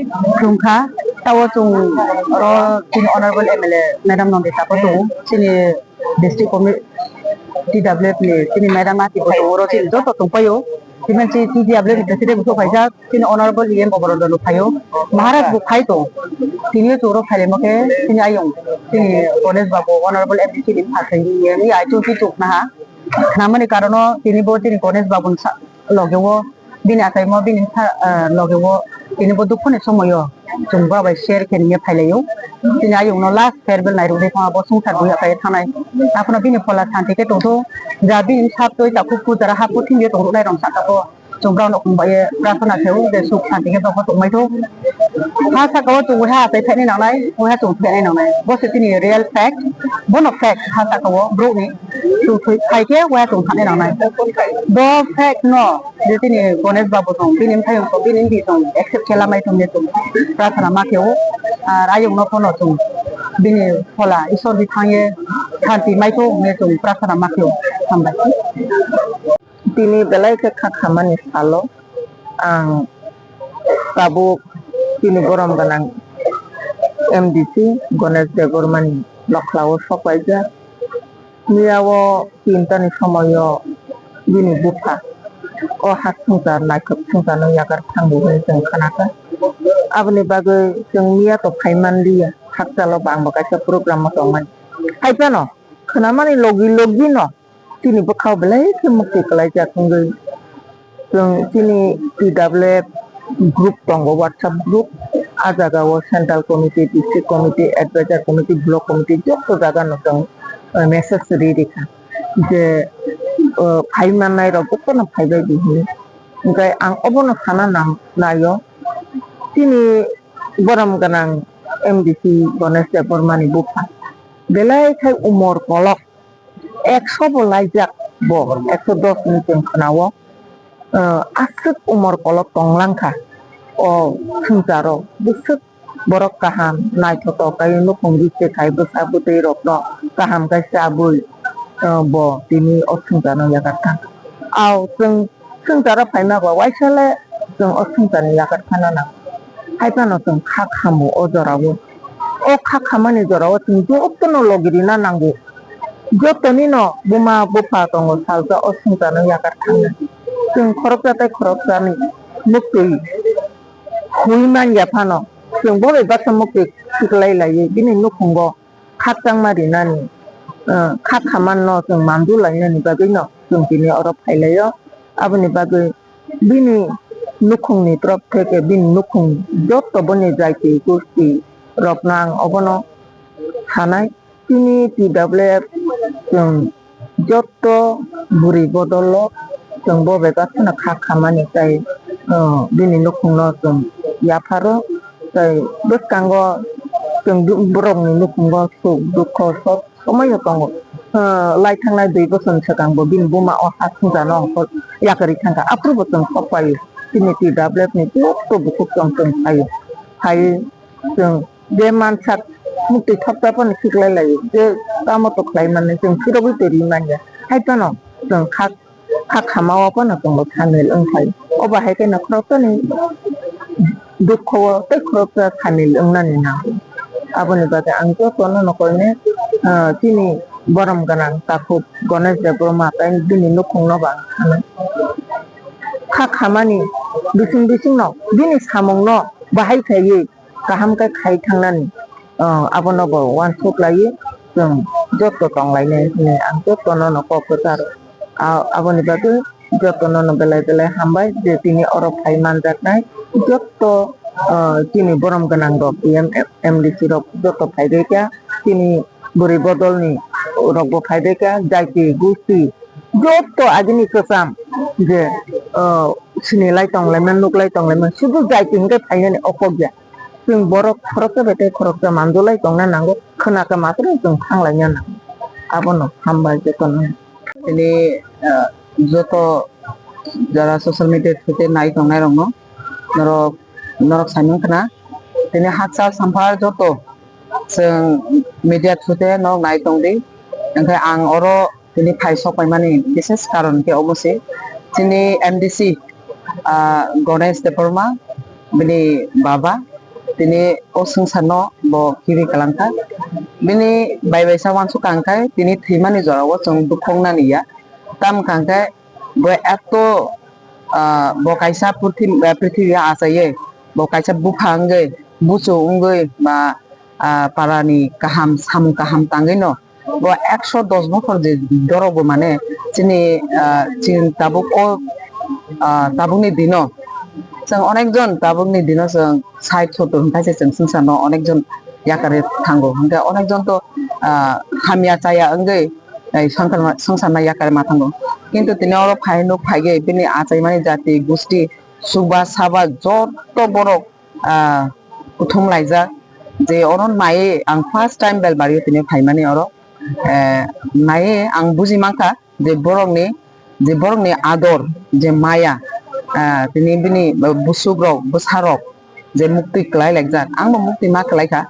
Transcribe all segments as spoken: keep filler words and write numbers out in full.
Khulumkha, tao chwng oro chini Honorable M L A Madam Nandita bo tongo, chini District Committee, T W F ni chini Madam Ati bo tongo, oro chini joto tongpaio. Tini si T W F ni President bo phaijak, chini Honorable E M Oborondon bo phaio. Maharaj bo phai tong. Tini chwng oro phailaimo khe chini ayung, chini Ganesh Babu, Honorable M D C ni phasaini E M ni aichung chi chuknaha. Khnamani karono tini bo chini Ganesh Babu ni sa-, loge o bini achaimo bini sa-, ah, loge o tini bo dukhu ni somoyo chwng bo bai share khe nini phailaio. Chini ayung no last farewell nairok de thang bo sungsar bui akai thanai. Aphano bini phola santi khe tongtho. Ja bini sap toi takhuk pujara ha puthim ye tong rwnai rok saka bo. Chwng borok no kung bai ye prarthana khe o je suk santi khe dophor tongmai tho. Ha saka o chwng ha atai thani nangnai, ha chwng thani nangnai. Bo se chini real fact. Bono fact ha saka o bro ni. Chwng thwi phai khe ha chwng thani nangnai. Bo fact no. Je tini Ganesh Babu tong, bini mthayung tong, bini mbi tong, accept khe lamai tong ne tong, prarthana ma khe o, ar ayung no phono tong, bini phola Isor bi thang ye, shanti mai tong ne tong, prarthana ma khe o, hambai. Tini belai khe kha khamani salo, ang tabuk tini borom gwnang M D C Ganesh Debbarma ni nokhla o sok paijak. Miya o tinta ni somoio bini bupha o ha swngchar naithok swngcharno yakar thango hwnwi chwng khnakha. Aboni bagwi chwng miya to phai manliya, hakchalo bangbo kaisa program o tongmani. Hai phano khnamani logi logi no chini bwkhao belai khe mukti kwlaijak wngwi. Chwng chini T W F group tongo, WhatsApp group. A jaga o central committee, district committee, advisor committee, block committee joto jaga no chwng, eh, message ri rikha je, eh, phai mannai rok joto no phai bai di hinwi. Hwnkhe ang obono sana nang naio, chini borom gwnang M D C Ganesh Debbarma ni bupha belai khai umor kolok. Ekso bo laijak bo, ekso dos ni chwng khwnao, ah, aswk umor kolok tong langkha o swngcharo, bwswk borok kaham, naithotok kaiwi nukhung rikhe khai bwsa bwtwi rokno kaham khe chabwi, ah, bo tini o swngcharno yakarkha. Ao chwng swngcharo phaima ba waisa le chwng o swngcharni yakar phano nang. Hai phano chwng kha khamo o jorao. O kha khamani jorao chwng jotono logi rina nango. Jotoni no buma bupha tongo salsa o swngcharno yakar thangna. Chwng khoroksa tei khoroksani muktwi hui manya phano chwng bo bai baksa muktwi khiklai laiwi bini nukhungo khakchangma rinani, ah, kha khamanno chwng mandu lainani bagwino chwng tini oro phailaio. Aboni bagwi bini nukhungni torop theke bini nukhung joto boni jaiti gosti rokno ang obono sanai. Chini T W F chwng joto bwrwi bodolo chwng bo bai baksa no kha khamani tei, ah, bini nukhungno chwng yapharo. Tei bwskango chwng borokni nukhungo suk dukho sob somoio tongo. Ah, lai thangnai dui bochorni swkang bo bini buma o ha swngcharno yakarwi thangkha. Aphuru bo chwng sok paio. Chini T W F ni joto bukhuk chwng chwng phaio. Phaiwi chwng je mansak muktwi thopsa phano khiklai laio. Je tamo to khlai mannai chwng phirogwi twi rwi manya. Hai phano chwng kha kha khamao phano chwngbo samil wngphai. Obo hai kheno khoroksani dukho o tei khoroksa samil wngnani nango. Aboni bagwi ang jotono no koine, ah, chini borom gwnang takhuk Ganesh Debbarma tei bini nukhungno bo ang sanai. Kha khamani bising bisingno bini samungno bahai khaiwi kaham khe khai thangnani, ah, abono bo uansuk laiwi chwng joto tong lainai hwnwi ang jotono no kok kwcharo. Ah, aboni bagwi jotono no belai belai hambai je tini oro phai manjaknai joto, ah, chini borom gwnang rok, M D C rok joto phai bai kha, chini bwrwi bodolni rokbo phai bai kha, jaiti gusti joto agini kwcham je, ah, sinilai tonglaima, nuklai tonglaima, sudu jaiti hwnkhe phainani okhokya. Chwng borok khoroksa bai tei khoroksa mandulai tongna nango, khwnaka matwrwng chwng thanglaina nango. Abono hambai jotono. Tini, ah, joto jara social media through te nai tongnai rokno norok, norok saimung khna. Tini hakchal samphar joto chwng media through te norok nai tongdi. Hwnkhe ang oro tini phai sok paimani bises karon khe omo se chini M D C, ah, Ganesh Debbarma, bini baba, Tini o swngcharno bo kibi kwlangkha. Bini bai bai sa uansukha hwnkhe tini thwimani jorao chwng dukhu wngnani ya. Tamo hwnkhe bo eto, ah, bo kaisa purthim-, ah, prithibi o achaiwi, bo kaisa bupha wngwi, buchuk wngwi ba, ah, parani kaham, samung kaham tangwino bo ekso dos bokhor je dorok bo mane chini, ah, chini tabuk o, ah, tabukni dino chwng onekjon tabukni dino chwng sait sottor hwnkhe se chwng swngcharno onekjon yakarwi thango. Hwnkhe onekjon to, ah, hamya chaya wngwi, eh, swngcharno, swngcharno yakarwi ma thango. Kintu tini oro phai nuk phaigwi bini achaimani jati, gusti, chuba, saba joto borok, ah, kuthum laijak. Je oro naiwi ang first time Belbario tini phaimani oro, eh, naiwi ang buji mankha je borokni, je borokni ador, je maya, ah, tini bini busukrok, bwsarok je muktwi kwlai laijak, angbo muktwi ma kwlaikha.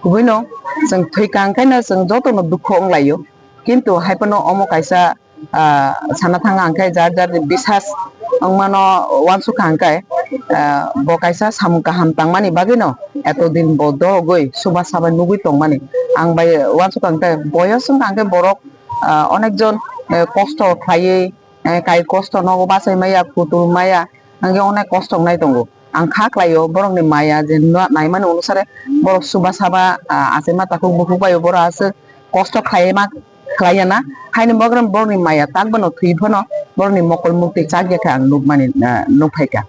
Kubuino chwng thwikha hwnkhe no chwng jotono dukhu wnglaio, kintu haiphano omo kaisa, ah, sana thang ang khe jar jar ni bisas wngmano uansukha hwnkhe, ah, bo kaisa samung kaham tangmani bagwino eto din bo dorogwi chuba saba nugwi tongmani ang bai uansukha hwnkhe boyos wngkha hwnkhe borok, ah, onekjon, eh, kosto khlaiwi, eh, kai kosto nogo bachai maya, kutul maya, hwnkhe onek kosto wngnai tongo. Ang kha khlaio borokni maya je no-, naimani onusare borok chuba saba, ah, achaima takhuk bukhuk bai borok aswk kosto khlaiwi ma khlaiya na, haini bagwi borokni maya tak bono thwi phano borokni mokol mukti chak ya khe ang nukmani, ah, nukphaikha.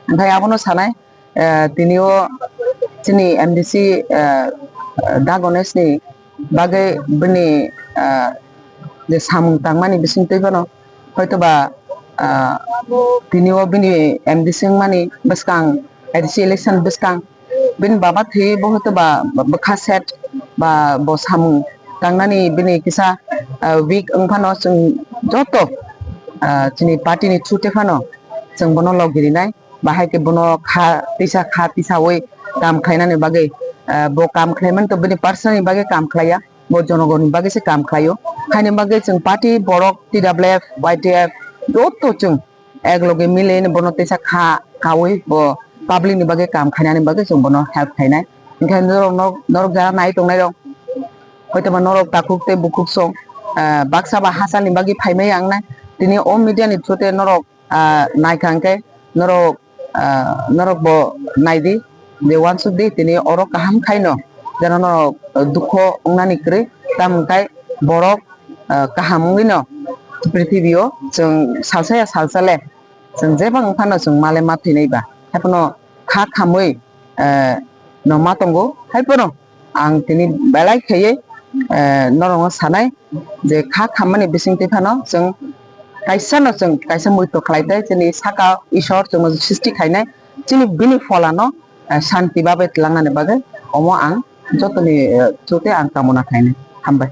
Hwnkhe abono sanai, eh, tini o chini M D C, eh, Da Ganesh ni bagwi bini, ah, je samung tangmani bisingtwi bono hoitoba, ah, tini o bini M D C wngmani bwskang, A D C election bwskang bini baba thwi bo hoitoba bwkha set ba bo samung tangnani bini kisa, ah, weak wngphano chwng joto, ah, chini party ni through te phano chwng bono log girinai. Bahai khe bono kha tisa, kha tisawi kam khlainani bagwi, ah, bo kam khlaimani to bini personal ni bagwi kam khlaiya, bo jonogonni bagwi se kam khlaio. Haini bagwi chwng party borok T W F, Y T F joto chwng ek loge mile bono tisa kha kawi bo public ni bagwi kam khlainani bagwi chwng bono help khlainai. Hinkhe norok, norok jara nai tongnai rok, hoitoba norok takhuk tei bukhuk song, ah, baksa ba hachal ni bagwi phaimai ang nai. Tini o media ni through te norok, ah, naikha hwnkhe norok, ah, norok bo naidi, je uansuk di tini oro kaham khaino, jeno norok dukho wngnani kwrwi, tamo hwnkhe borok, ah, kaham wngwino prithibio chwng salsa ya salsa le chwng jeba wngphano chwng male ma thwinai ba, haiphano kha khamwi, eh, no ma tongo, haiphano ang tini belai khaiwi, eh, norokno sanai je kha khammani bisingtwi phano chwng kaisa no chwng kaisa muitu khlai tei chini saka Ishwar chwngno srishti khainai, chini bini pholano, eh, shanti babe twlangnani bagwi omo ang jotoni, eh, through te ang kamona khainai. Hambai.